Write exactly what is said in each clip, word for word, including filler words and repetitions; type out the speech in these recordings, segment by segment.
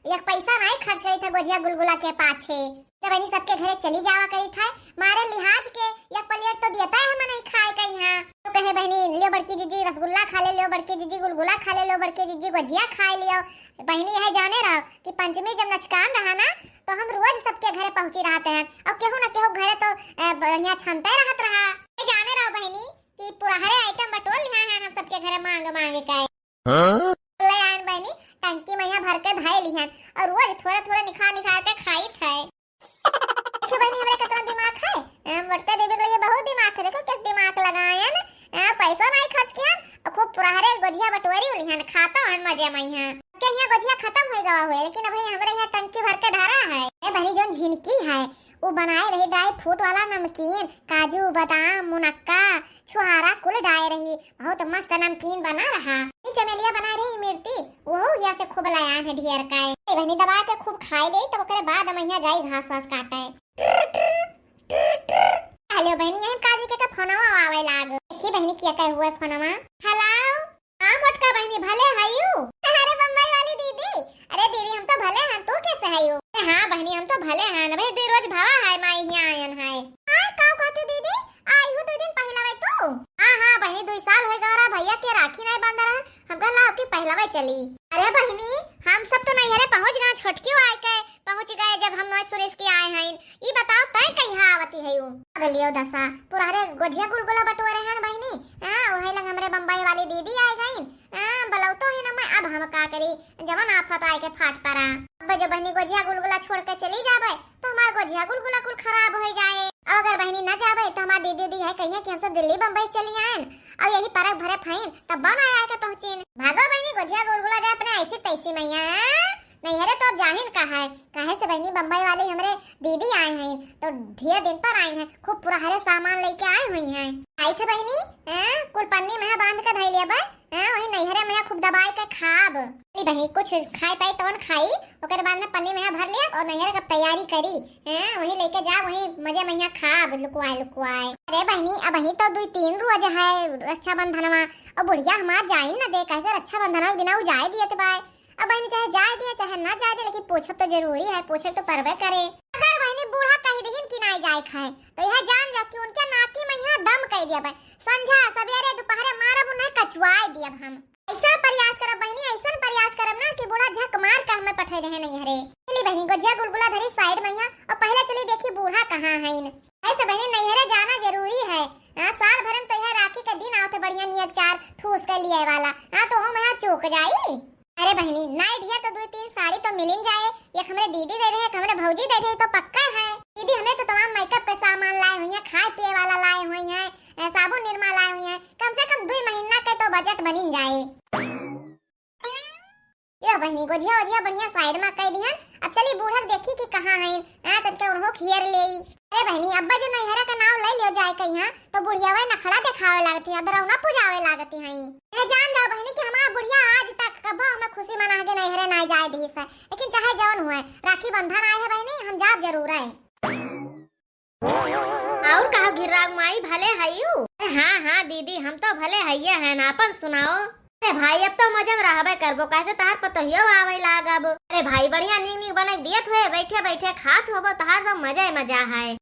एक पैसा नाहीं खर्च करित है गोझिया गुलगुला के पाछे। जब बहिनी सबके घरे चली जावा करित है, मारे लिहाज के एक प्लेट तो देता है मनई खाए का यहाँ। तो कहे बहिनी, "लियो बड़की जीजी रसगुल्ला खा ले, लियो बड़की जीजी गुलगुला खा ले, लियो बड़की जीजी गोझिया खा लियो।" बहिनी यह जाने रहो कि पंचमी जब नचकान रहा ना, तो हम रोज सबके घरे पहुँची रहते हैं, और केहू ना केहू घरे तो, अ, बढ़िया छनते रहत रहा। ये जाने रहो बहिनी कि पुरहरे आइटम बटोर लिहा है हम सबके घरे मांग मांग के। हाँ? ले आयन बहिनी, टंकी में यहाँ भर के धइ लिहन, और रोज थोड़ा थोड़ा निखार निखार के खाइत है। देखो बहिनी, हमरे कितना दिमाग है। हाँ, मोटका देवी के लिए बहुत दिमाग है। देखो, कैसे दिमाग लगायन। हाँ, पैसा नाहीं खर्च किहन, और खूब पुरहरे गोझिया बटोरी लिहन, खातो हन मजे में यहाँ। के यहाँ गोझिया खतम होइ गवा हुए, लेकिन अबहीं हमरे यहाँ टंकी भर के धरा है। ए बहिनी, जौन झिनकी है, वो बनाए रही ड्राई फ्रूट वाला नमकीन, काजू, बादाम, मुनक्का, छुहारा कुल डाए रही, बहुत मस्त नमकीन बना रहा। ई चमेलिया बनाए रही इमरती, वहू हिया से खूब लायान है ढेर का। ए बहिनी, दबा के खूब खाए ले, तब ओकरे बाद हम यहाँ जाई घास वास काटे। हेलो बहिनी, यही काजी के, के फोनवा आवे लाग। देखी बहिनी, किया कहे हुए फोनवा। हेलो। हाँ मोटका बहिनी, भले हयू? अरे बम्बई वाली दीदी, अरे दीदी हम तो भले हैं, तू कैसे हयू? अरे हाँ बहिनी, हम तो भले हैं। भाई दो रोज भवा है, माई हिया आयन है। हाँ, का कहते दीदी? आई हूँ दो दिन पहला वे तू? हाँ, हाँ बहिनी, दो साल हो गवा रहा, भैया के राखी नाहीं बांधा रहा, हम कहला कि पहला वे चली। अरे बहिनी, हम सब तो नैहरे पहुँच गए, छोटकी आए के पहुँच गए, जब हम नोच सुरेश के आए हैं। ई बताओ, तय कहिया आवती है यू? अब लियो दसा, पुरहरे गोझिया गुलगुला बटोरे हैं बहिनी। हाँ, वही लंग हमरे बम्बई वाली दीदी आ गईन। हाँ, बलौतो है ना मैं, अब हम का करी, जवन आफत आए के फाट परा। अब जो बहिनी गोझिया गुलगुला छोड़ के चली जाबे, तो हमार गोझिया गुलगुला कुल खराब हो जाए। और अगर बहिनी न जाबे, तो हमार दीदी दी है कहिए कि हम सब दिल्ली बम्बई चली आयन, और यही परक भरे फैन, तब बन आए आए के पहुँचीन। भागो बहिनी, गोझिया गुलगुला जाए अपने ऐसी तैसी मैया। नैहरे तो अब जाहिन का है, काहे से बहिनी बम्बई वाली हमरे दीदी आए हैं, तो ढेर दिन पर आई हैं, खूब पुरहरे सामान लेके आए हुई हैं। आई थे बहिनी, हैं? कुल पन्नी में बांध के धई लिया बा, हैं? वही नैहरे में खूब दबाई के खाब। अरे बहिनी, कुछ खाए पाई तौन खाई, ओकर बाद में पन्नी में भर लिया और नैहरे कब तैयारी करी, हैं? वही लेके जा, वही मजे में खाब, लुकवाए लुकवाए। अरे बहिनी, अब ही तो दो तीन रोज है रक्षाबंधनवा, और बुढ़िया हमार जाइन न दे, कैसे रक्षाबंधन के दिना उ जाए दिए बाय। अब बहिनी चाहे जाए दिया, चाहे ना जाए दिया, लेकिन पूछब तो जरूरी है, पूछे तो परबे करे। अगर बहिनी बूढ़ा कह दिहिन कि नाई जाए खाए, तो यह जान जा कि उनके नाकी में यहाँ दम कह दिया बा। संझा, सवेरे, दोपहरे मारब उन्हें, कचवाए दियब हम। ऐसा प्रयास करब बहिनी, ऐसा प्रयास करब ना कि बूढ़ा झक मार के हमें पठे रहे नैहरे। चली बहिनी, गोझिया गुलगुला धरी side में यहाँ, और पहले चली देखी बूढ़ा कहाँ है। ऐसे बहिनी नैहरे जाना जरूरी है। हाँ, साल भर में तो यह राखी का दिन आवत है, बढ़िया नियत चार ठूस के लिए वाला। हाँ, तो हम यहाँ चूक जाई। अरे बहिनी, नाई ढेर तो दो तीन साड़ी तो मिलिन जाए, एक हमरे दीदी दे रहे, एक हमरे भौजी दे रहे, तो पक्का है। दीदी हमें तो तमाम makeup का सामान लाए हुई हैं, खाए पिए वाला लाए हुई हैं, ए, साबुन निरमा लाए हुई हैं, कम से कम दो महीना के तो budget बनिन जाए। यो बहिनी, गोझिया ओझिया बढ़िया side में कह दिहन। अब चली बूढ़क देखी कि कहाँ है, हाँ, तनके उन्हों खियर लेई। अरे बहिनी, अब्बा जो नैहरा का नाव ले लियो जाए कहीं, हाँ, तो बुढ़िया वह नखड़ा दिखावे लागती है, दरौना पुजावे लागती है। यह जान जाओ बहिनी कि हमार बुढ़िया आज तक कबो हमें खुशी मना के नैहरे ना जाए दी है, लेकिन चाहे जौन हुए, राखी बंधन आए है बहिनी, हम जाब जरूर है। और कहो घिर्राऊ माई, भले हयू? अरे हाँ, हाँ दीदी, हम तो भले हइये हैं, आपन सुनाओ। अरे भाई, अब तो मजे में रहबे करबो, कैसे तहार पतोहियो आवे लागब। अरे भाई, बढ़िया नीक नीक बना के दियत हुए, बैठे बैठे खात होबो, तहार तो मजा ही मजा है।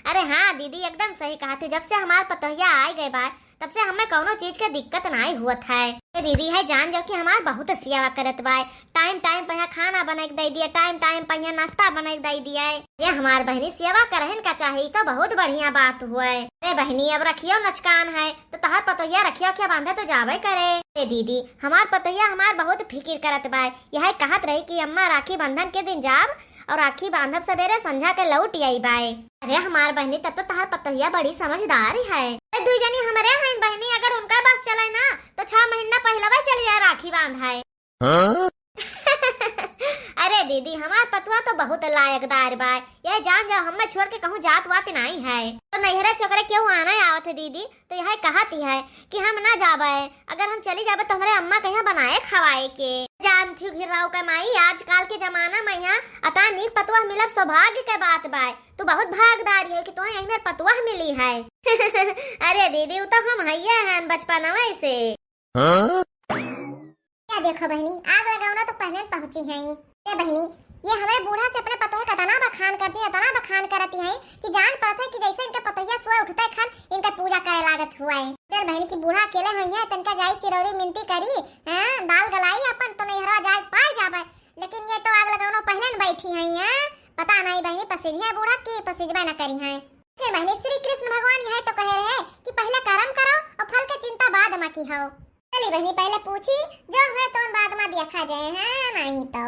अरे हाँ दीदी, एकदम सही कहा थी, जब से हमार पतोहिया आए गए बा, तब से हमें कौनो चीज के दिक्कत नाई हुअत है। ए दीदी है जान जाओ कि हमार बहुत सेवा करत बाय, time time पे यहाँ खाना बना के दे दिया, time time पे यहाँ नाश्ता बना के दे दिया। ये हमार बहनी सेवा करहन का चाही, ई तो बहुत बढ़िया बात हुए। अरे बहनी अब रखियो नचकान है, तो तहार पतोहिया रखियो क्या बांधे तो जाबे करे। ए दीदी, हमार पतोहिया हमार बहुत फिकिर करत बाय, यह कहत रही कि अम्मा राखी बंधन के दिन जाब और राखी बांधब सवेरे संझा के लौट आई बाय। अरे हमार बहनी, तब तो तहार पतोहिया बड़ी समझदार है। अरे दुई जनी हमरे हैं बहनी, अगर उनका बस चले ना तो छह महीना पहलवा चली जाए राखी बांधाए। हाँ? अरे दीदी, हमार पतुआ तो बहुत लायकदार बा, यह जान जाओ हमें छोड़ के कहूँ जात वात नहीं है। तो नैहरे से ओकरे क्यों आना आवत है दीदी, तो यह कहती है कि हम ना जाबे, अगर हम चली जाबे तो हमरे अम्मा कहिया बनाए खवाए के। जानती हूँ घिर्राऊ के माई, आजकल के जमाना में यहाँ अता नीक पतुआ मिलब सौभाग्य के बात बाय। तू बहुत भागदार है कि तोहे यही में पतुआ मिली है। अरे दीदी, उ तो हम हइये हैं बचपनवे से। हाँ? क्या देखो बहनी, आग लगाओ ना तो पहले पहुँची हैं। ए बहिनी, ये हमरे बूढ़ा से अपने पतोह का इतना बखान करती है, इतना बखान करती है कि जान पड़त है कि जैसे इनके पतोहिया सुबह उठते खन इनके पूजा करे लागत हुआ है। चल बहिनी कि बूढ़ा अकेले होइहैं, तनका जाई चिरौरी मिनती करी, हैं, दाल गलाई अपन तो नैहरवा जाए पाए जाबे। लेकिन ये तो आग लगौनो पहले न बैठी हैं, हैं, पता नहीं बहिनी पसिजिहैं बूढ़ा की पसिजबे न करिहैं। लेकिन बहिनी श्री कृष्ण भगवान यह तो कहे रहे कि पहले कर्म करो और फल के चिंता बाद में की हो। चली बहिनी, पहले पूछी, जो हुए तौन बाद में देखा जाए, हाँ, नहीं तो।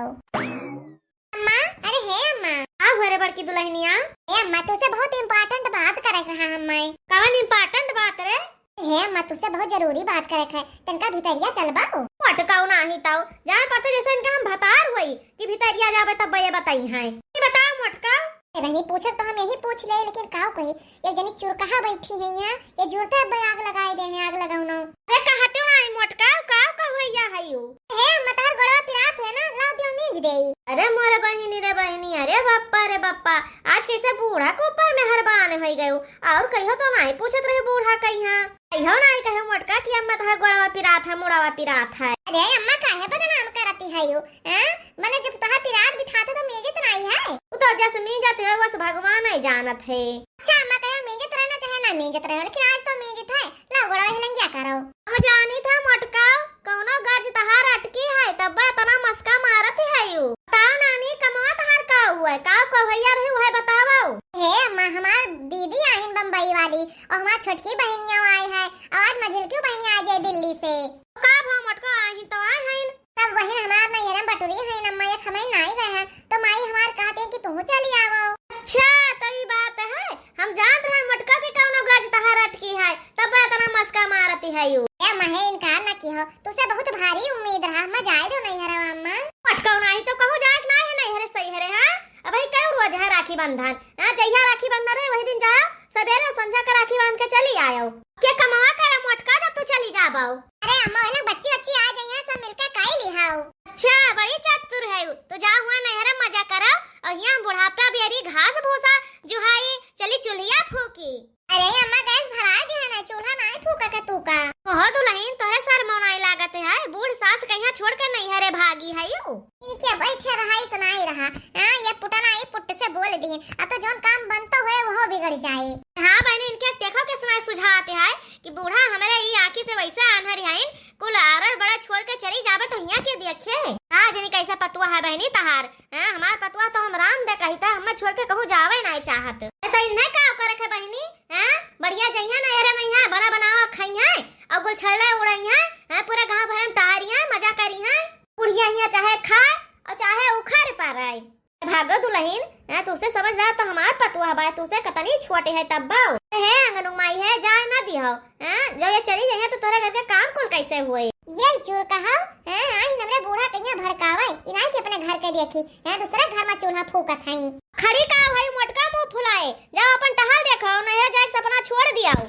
अम्मा, अरे हे अम्मा। का हुआ रे बड़की दुल्हनिया? ए अम्मा, तुझसे बहुत important बात करे के रहा हम्मा। कवन important बात रे? हे अम्मा, तुझसे बहुत जरूरी बात करे के है, तनका भितरिया चलबा हो। मोटकाऊ नाही ताऊ, जान पड़ते जैसे इनका हम भतार हुई कि भितरिया जाबे तब ये बताई हैं। ये बताओ मोटकाऊ। ए बहिनी, पूछे तो हम यही पूछ ले, लेकिन काऊ कही, एक जनी चुरकहा बैठी है यहाँ, ये जुरते अब आग लगाए दे हैं, आग लगाओ ना। अरे कहते ना आई मोटका, का का होइया है यू? हे अम्मा, तोहर गोड़वा पिरात है ना, लाओ दियो मीज देई। अरे मोरे बहिनी रे बहिनी, अरे बप्पा रे बप्पा, आज कैसे बूढ़ा के ऊपर मेहरबान होई गयो। और कहियो तो नाही पूछत रहे बूढ़ा कहिया, कहियो नाही कहे मोटका कि अम्मा तोहर गोड़वा पिरात है, मुड़वा पिरात है। अरे अम्मा, काहे बदनाम करती है यू? हैं? मने जब तोहार पिरात बिथाते तो मीजत नाही है। उ तो जस मीजत है, वस भगवान ही जानत है। अच्छा अम्मा, कहो मीजत रहे ना चाहे ना मीजत रहे, लेकिन आज तो मीजत है। लाओ गोड़वा हिलंगिया करो। हम जानी था मोटका, कौनो गर्ज तहार अटकी है, तब इतना मस्का मारत है यू। बताओ नानी, कमवा तहार का हुआ है? का को भैया रही हुआ है, बताओ। हे अम्मा, हमार दीदी आहिन बम्बई वाली, और हमार छोटकी बहनिया आई है, और आज मझिलकी बहनिया आ जाए दिल्ली से। का भा मोटका, आहिन तो आए हैं। तब वही हमार नैहरे में बटुरी है अम्मा, एक हमें नाई रहे हैं, तो माई हमार कहते हैं कि तू चली आवो। अच्छा, तो ई बात है, हम जानत रहे मोटका के कौनो गर्ज तहार अटकी है, तब इतना मस्का मारती है यू। ए अम्मा, हे इनकार ना की हो, तुझसे बहुत भारी उम्मीद रहा, मैं जाए दो नैहरे अम्मा। मोटका नाही तो कहूँ जाए के नाही है नैहरे सैहरे, हाँ? अब ही कई रोज है राखी बंधन, हाँ? जहिया राखी बंधन रहे वही दिन जाओ, सवेरे संझा के राखी बांध के चली आयो। के कमावा करे मोटका जब तू चली जाबो? अरे अम्मा, वही लोग बच्ची बच्ची आ जाइए, सब मिलके खाई लिहाओ। अच्छा, बड़ी चतुर है उ। तो जा हुआ नैहरे मजा करो, और यहाँ बुढ़ापा बेरी घास भूसा जुहाई, चली चूल्हिया फूकी। अरे अम्मा, गैस भराए दिया ना, चूल्हा नाही फूका का तू का? कहो दुल्हन, तोहरे शर्म नाही लागत है, बूढ़ सास कहिया छोड़ के नैहरे भागी है यू। इनके बैठे रहा, इस नाही रहा। हाँ, ये पुटना ई पुट से बोल दीन, अब तो जौन काम बनतो है वो बिगड़ जाए। हाँ बहनी, इनके देखो के सुनाए सुझाते है कि बूढ़ा हमरे ई आँखी से वैसे आन्हर है, कुल आरर बड़ा छोड़ के चली जाबे तो हियाँ के देखे। हाँ जनी कैसे पतुआ है बहनी तहार। हाँ, हमार पतुआ तो हम राम दे कहिता, हमें छोड़ के कहूँ जावे नाही चाहत। ए, तो इन्हें का करे के बहनी? हाँ, बढ़िया जइहा नैहरे में यहाँ बना बनावा खाई है और गुलछड़े उड़ाई है, हाँ, पूरा गाँव भर में टहरी है, मजा करी है। बुढ़िया हियाँ चाहे खाए और चाहे उखड़ पर आए। भागो दुल्हन, हैं, तुझसे समझदार तो हमार पतुआ बा, तुझसे कतनी छोटे है तब बाऊ। हे अंगनू माई है, जाए ना दिहो, हैं, जो ये चली जाइए तो तोहरे घर के काम कुल कैसे हुए? ये चुरकहा, हैं, आई हमरे बूढ़ा कहिया भड़कावे, इनाई के अपने घर के देखी, हैं, दूसरे घर में चूल्हा फूकत हई। खड़ी का भाई मोटका मुंह फुलाए, जाओ अपन टहल देखो, नैहर जाए के सपना छोड़ दियाओ।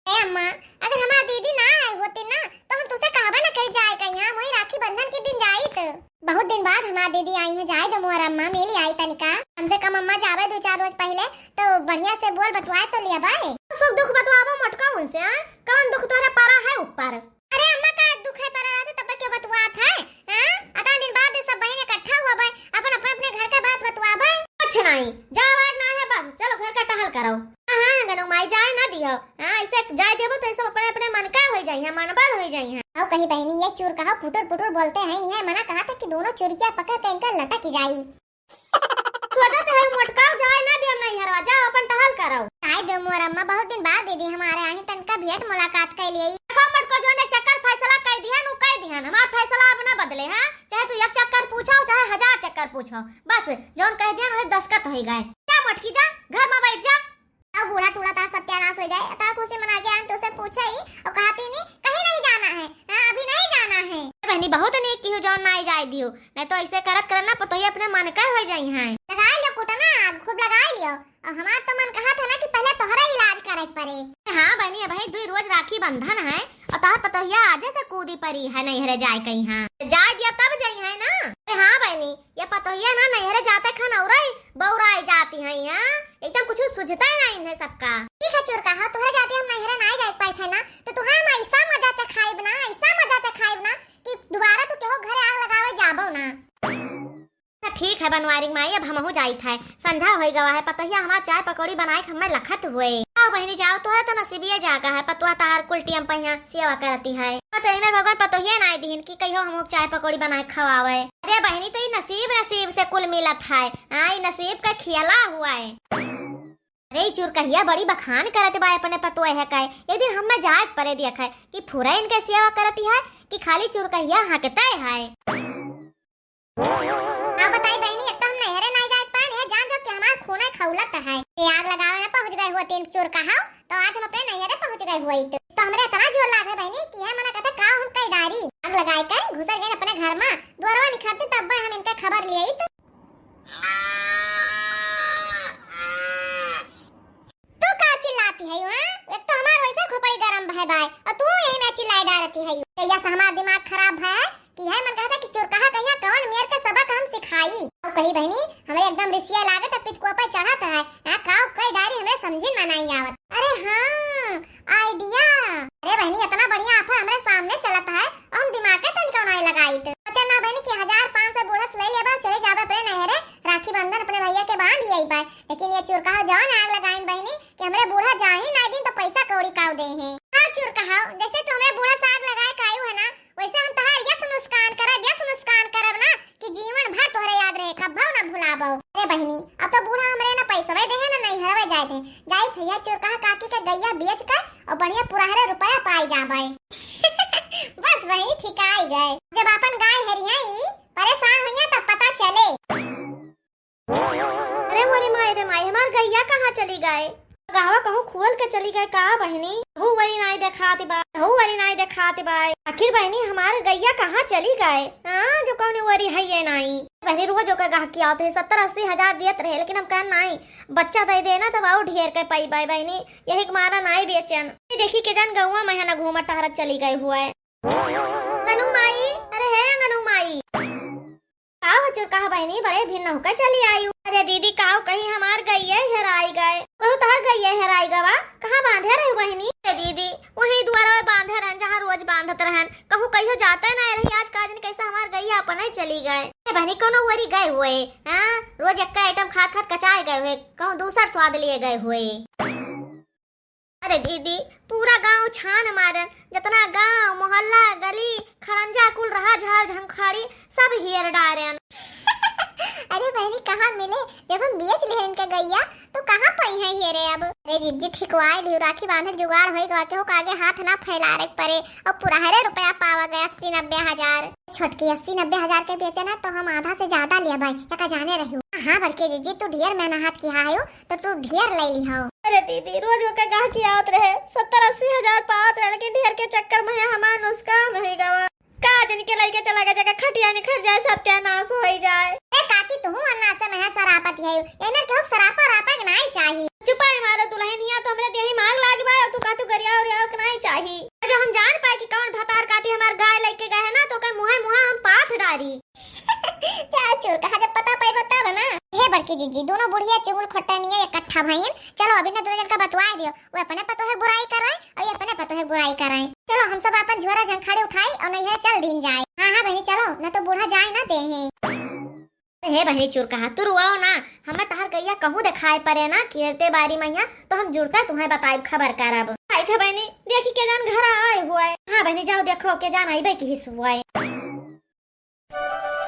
ए अम्मा, अगर हमार दीदी ना आई होती ना, तो हम तुझसे कहबे ना कही जाए कहीं, हम वही राखी बंधन के दिन जाइत। बहुत दिन बाद हमार दीदी आई है, जाए दो मोर अम्मा, मिली आई तनिका। कम से कम अम्मा जावे दो चार रोज पहले, तो बढ़िया से बोल बतवाए तो लिया बाए। सुख दुख बतवाबो मोटका उनसे, हाँ? कौन दुख तोहरे परा है ऊपर? अरे अम्मा का दुख है परा रहते तब क्यों बतवात है? हाँ? अतन दिन बाद सब बहिन इकट्ठा हुआ बाए, अपन अपने अपने घर का बात बतवाबे। कुछ नहीं, जाओ आज ना है बस, चलो घर का टहल करो। हाँ, हाँ, अंगनू माई जाए ना दियो। हाँ, ऐसे जाए देबो तो ये सब अपने अपने मन का हो जाई है, मनबढ़ हो जाई है। आओ कहीं बहनी, ये चुरकहा फुटुर फुटुर बोलते हैं नहीं है, मना कहा था कि दोनों चुरिया पकड़ के इनका लटक जाई। सोचत है मोटका जाए ना दियो नैहरवा, जाओ अपन टहल करो। जाए दो मोर अम्मा, बहुत दिन बाद दीदी हमारे आई, तनका भेंट मुलाकात कर लिए। देखो मोटको, जो ने चक्कर फैसला कर दिहन, उ कर दिहन, हमार फैसला अब ना बदले, हाँ? चाहे तू एक चक्कर पूछो, चाहे हजार चक्कर पूछो, बस जौन कह दिहन वही दस्तखत हो गए। जा मोटकी जा, घर में बैठ जा। अब बूढ़ा टूढ़ा तार सत्यानाश हो जाए, तार खुशी मना के आन तो उसे पूछे ही और कहती नहीं, कहीं नहीं जाना है, हाँ, अभी नहीं जाना है। बहनी बहुत नीक किहू जौन नाई जाए दियो, नहीं तो ऐसे करत करत ना पतोहिया अपने मन का हो जाई हैं। लगा लियो कुटना, खूब लगा लियो। और हमार तो मन कहा था ना कि पहले तोहरा इलाज करे के पड़े। हाँ बहनी, अबही दुई रोज राखी बंधन है और तोहर पतोहिया आजे से कूदी परी है नैहरे जाए कहीं। हाँ, जाए दिया तब जाई है ना। अरे हाँ बहनी, ये पतोहिया ना नैहरे जाते खान और ही बौराई जाती है। हाँ, एकदम कुछ सुझता ही ना इन्हें सबका। ठीक है चुरकहा, तोहरे जाते हम नैहरे ना जाए पाए थे ना, तो तुहार हम ऐसा मजा चखाइब ना, ऐसा मजा चखाइब ना कि दोबारा तू केहू घरे आग लगावे जाबो ना। अच्छा, ठीक है बनवारी माई, अब हमहू जाइत है, संझा होइ गवा है, पतोहिया हमार चाय पकौड़ी बनाए के हमें लखत हुए। आओ बहिनी जाओ, तोहरा तो नसीबिये जागा है, पतोह तहार कुल टियम पहिया सेवा करती है। हाँ, तो एमे भगवान पतोहिया नाई दिहिन कि कहियो हमहू चाय पकौड़ी बनाए के खवावे। अरे बहिनी, तो ई नसीब, नसीब से कुल मिलत है। हाँ, ई नसीब का खियला हुआ है। अरे, ई चुरकहिया बड़ी बखान करत बा अपने पतोह है। एक दिन हमें जाए के परे देखे कि फुरैन के सेवा करती है कि खाली चुरकहिया हकते है। हाँ बताई बहिनी, एक तो हम नैहरे नाई जाए पान, यह जान जाओ कि हमार खून है खौलत है। ये आग लगावे में पहुँच गए हुए तीन चुरकहा, तो आज हम अपने नैहरे पहुँच गए हुए। तो, तो हमरे इतना जोर लाग है बहिनी कि है मना कहते का हम कई डारी। आग लगाए के घुसर गए अपने घर में, दुआरवा निखरते तब हम इनका खबर लिए। तो तू का चिल्लाती है, हाँ? एक तो हमार वैसे खोपड़ी गरम भय बाय और तू यही में चिल्लाई डारती है। कहिया से हमार दिमाग खराब भय है कि है मन कहता कि चुरकहा कहिया कवन मेर के सबक हम सिखाई। और कही बहिनी, हमरे एकदम रिसिया लागत है, पिटकुआ पे चढ़त है। हाँ, काव कई डारी हमरे समझिन में नहीं आवत। अरे हाँ, idea। अरे बहिनी, इतना बढ़िया offer हमरे सामने चलत है और हम दिमाग के तनिको नहीं लगाई। तो सोचा ना बहिनी कि हजार पाँच सौ बूढ़ा से ले लेबा, चले जाबे अपने नैहरे, राखी बंधन अपने भैया के बांध ही आई बा। लेकिन ये चुरकहा जौन आग लगाइन बहिनी कि हमरे बूढ़ा जाही ना दिन तो पैसा कौड़ी काव दे हैं। हाँ चुरकहा, जैसे तू हमरे बूढ़ा से आग लगाए कायू है ना, वैसे हम तहार यस नुस्कान करब, यस नुस्कान करब ना कि जीवन भर तोहरे याद रहे, कब्बो ना भुलाबो। अरे बहिनी, अब तो बूढ़ा हमरे ना पैसवे दे है ना नैहरवे जाए दे। जाई थैया चुरकहा काकी के गैया बेच के और बढ़िया पुरहरे रुपया पाई जाबे। बस वही ठिकाई गए। जब अपन गाय हरी है ई परेशान हुई है तब पता चले। अरे मोरी माई रे माई, हमार गैया कहाँ चली गए? गहवा कहूँ खोल के चली गए का बहिनी? हऊ वरी नाई देखात बा, हऊ वरी नाई देखात बा। आखिर बहिनी हमार गैया कहाँ चली गए? हाँ, जो कौन वरी है ये नाई। बहिनी रोज ओकर गाहकी आवत रहे, सत्तर अस्सी हजार दियत रहे, लेकिन हम कहन नाई, बच्चा दे देना तब और ढेर के पाई बाय बहिनी, यही के मारा नाई बेचन। देखी के जान गौवा में है ना घूमत टहरत चली गए हुए। अंगनू माई, अरे हे अंगनू माई। का हो चुरकहा बहिनी, बड़े भिन्न होकर चली आयु। अरे दीदी, काव कही हमार गइये हेराई गए। कहू तहार गइये हेराई गवा, कहाँ बांधे रही बहिनी? अरे दीदी, वही दुआरा में बांधे रहन, जहाँ रोज बांधत रहन। कहू कहियो जाते ना रही, आज का दिन कैसे हमार गइया अपने चली गए। अरे बहिनी, कोनो वरी गए हुए, हाँ? रोज एक्का item खात खात कचाए गए हुए, कहूँ दूसर स्वाद लिए गए हुए। अरे दीदी, पूरा गांव छान मारन, जतना गांव, मोहल्ला, गली, खड़ंजा कुल रहा, झाल झंखाड़ी सब हेर डारन। अरे बहिनी, कहाँ मिले? जब हम बेच लिहे इनका गइया, तो कहाँ पाई है हेरे अब? अरे जिज्जी, ठिकवाए लिहु, राखी बांधे के जुगाड़ होई गवा, केहू का आगे हाथ ना फैलारे के परे। और पुरहरे रुपया पावा गए, अस्सी नब्बे हजार। छोटकी, अस्सी नब्बे हजार के बेचे ना, तो हम आधा से ज्यादा लेबे, एका जाने रहियो। हाँ बड़की जिज्जी, तू ढेर मेहनत किहा है, तो तू ढेर ले लिहो। अरे दीदी, रोज ओके गाहकी आवत रहे, सत्तर अस्सी हजार पावत रहे, लेकिन ढेर के चक्कर में हमार नुकसान होइ गवा। का जनी के लइके चला गए, जगह खटिया निखर जाए, सत्यानाश होइ जाए। ए काकी, तुहू अन्ना से महा सरापत है, एमे केहू सरापा रापा के नाई चाही। चुपाई मारो दुल्हनिया, तो हमरे देही मांग लाग बा, और तू कहतू गरिया उरिया के नाई चाही। जब हम जान पाए कि कौन भतार काटी हमार गाय लइके गए है ना, तो ओके मुहे मुहा हम पाथ डारी। चाहे चुरकहा जब पता पाइबा तब ना। हे बड़की जिज्जी, दोनों बुढ़िया चुगुल खोटनिया इकट्ठा भइन। चलो अभी ना दोनों जन का बतवाए दियो, वो अपने पतोहे बुराई कराए और ये अपने पतोहे बुराई कराए। चलो हम सब अपन झोरा झंखाड़ी उठाई और नहीं है चल दीन जाए। हाँ हाँ बहिनी चलो, ना तो बूढ़ा जाए ना दे हैं। हे बहिनी चुरकहा, तू रुआओ ना, हमें तहार गैया कहूँ देखाए परे ना खेते बारी मैया, तो हम जुड़ते तुम्हें बताइब, खबर करब। आई थे बहिनी, देखी के जान घर आए हुए। हाँ बहिनी जाओ देखो के जान आई बे की हिस हुए।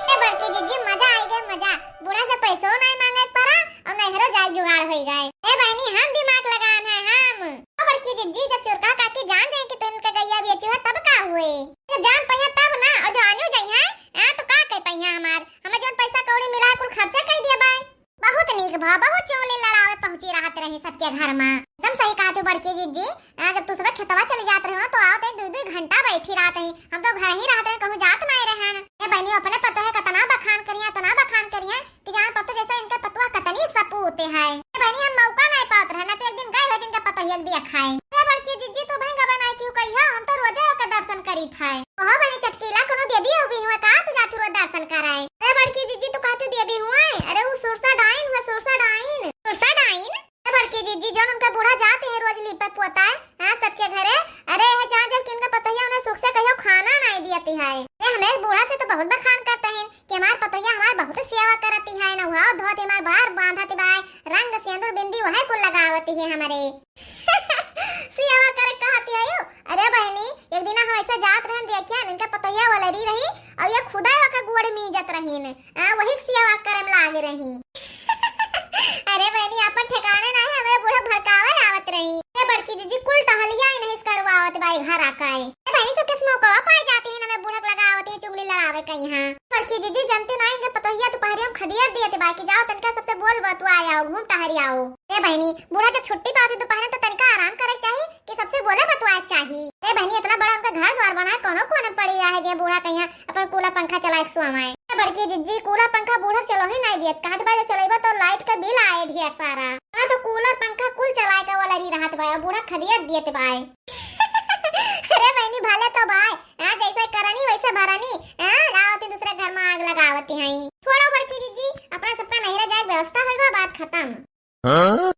ए बड़की जिज्जी, मजा आई गए, मजा। बूढ़ा से पैसो नहीं मांगे पड़ा और नैहरो जाए जुगाड़ होई गए। ए बहिनी, हम दिमाग लगान है, हम। ओ बड़की जिज्जी, जब चुरकहा काकी जान जाए कि तू इनके गैया बेची है, तब का हुए? जब जान पइहा तब ना, और जो आनियो जाई है, हाँ, तो का कह पइहा हमार? हमें जौन पैसा कौड़ी मिला है, कुल खर्चा कर दिया बाय। बहुत नीक भा, बहुत चुगली लड़ावे पहुंची रहत रही सबके घर में। एकदम सही कहा तू बड़की जिज्जी। आ, जब तू सुबह खेतवा चली जात रही ना, तो आवत है दुई दुई घंटा बैठी रहत रही। हम तो घर ही रहत रहे, कहूँ जात नाई रहन। ए बहनी, अपने पतोहे कतना बखान करिया, इतना बखान करिया कि जान पड़तो जैसे इनके पतोह कतनी सपूत है। ए बहनी, हम मौका नाई पावत रहे, ना तो एक दिन गए हो जिनके पतोहिया के दिया खाए। ए बड़की जिज्जी, तू भाई गबे नाई क्यों कही हो? हम तो रोजे ओके दर्शन करी था। ओहो बहनी चटकीला, कोनो देवी उवी हुए का तू जातू रोज दर्शन कराए? अरे बड़की जिज्जी, तू कहतू देवी हुए? अरे उ सुरसा डाइन हुए, सुरसा डाइन। सुरसा डाइन? ए बड़की जिज्जी, जौन उनका बूढ़ा जाते हैं रोज लीपे पोताए, हाँ, सबके घरे। अरे, है जहाँ जब किनका पतोहिया उन्हें सुख से कहियो खाना नाई दियती है। से तो बहुत बखान करत रहिन कि हमार पतोहिया हमार बहुत सेवा करती है, नहावत धोवत है, हमार बार बांधत बाय, रंग सेंदुर बिंदी वह कुल लगावती है हमरे। सेवा करे कहती है यू? अरे बहिनी, एक दिन हम ऐसे जात रहन देखियन, इनका पतोहिया वलरी रही और ये खुदा वका गोड़ मीजत रहीन, आ, वही सेवा करे में लागे रही। अरे बहिनी, आपन ठिकाने नाही, हमरे बूढ़ा भड़कावे आवत रही। ए बड़की जीजी, कुल टहलिया ही नहीं करवावत बाई घर आकाए। ए बहिनी, तो किस मौका पाए जाती है ना, मैं बूढ़ा लगावती है चुगली लड़ावे कहीं। हाँ बड़की जीजी, जनते नाही के पतोहिया दोपहरिया में खदियर दिए थे बाई कि जाओ तनका सबसे बोल बतुआ आओ, घूम टहरी आओ। ए बहिनी, बूढ़ा जब छुट्टी पावत है दोपहर में तो तनका आराम करे के चाही कि सबसे बोले बतुआ चाही। ए बहिनी, इतना बड़ा उनका घर द्वार बना है, कोनो कोने पड़ी रहे दे बूढ़ा कहीं अपन कूलर पंखा चलाए के सुआवाए। ए बड़की जीजी, कूलर पंखा बूढ़ा चलो ही नहीं दियत, कहत बा जो चलेबा तो लाइट का बिल आए ढेर सारा। हाँ तो कूलर पंखा कुल चलाए का वाला री रहत बा, बूढ़ा खदियर दियत बाय। अरे बहिनी, भले तो बाय, हाँ जैसे करनी वैसे भरनी, हाँ आवती दूसरे घर में आग लगावती हैं। छोड़ो बड़की जीजी, अपना सबका नैहरा जाए व्यवस्था होगा, बात खत्म। हाँ?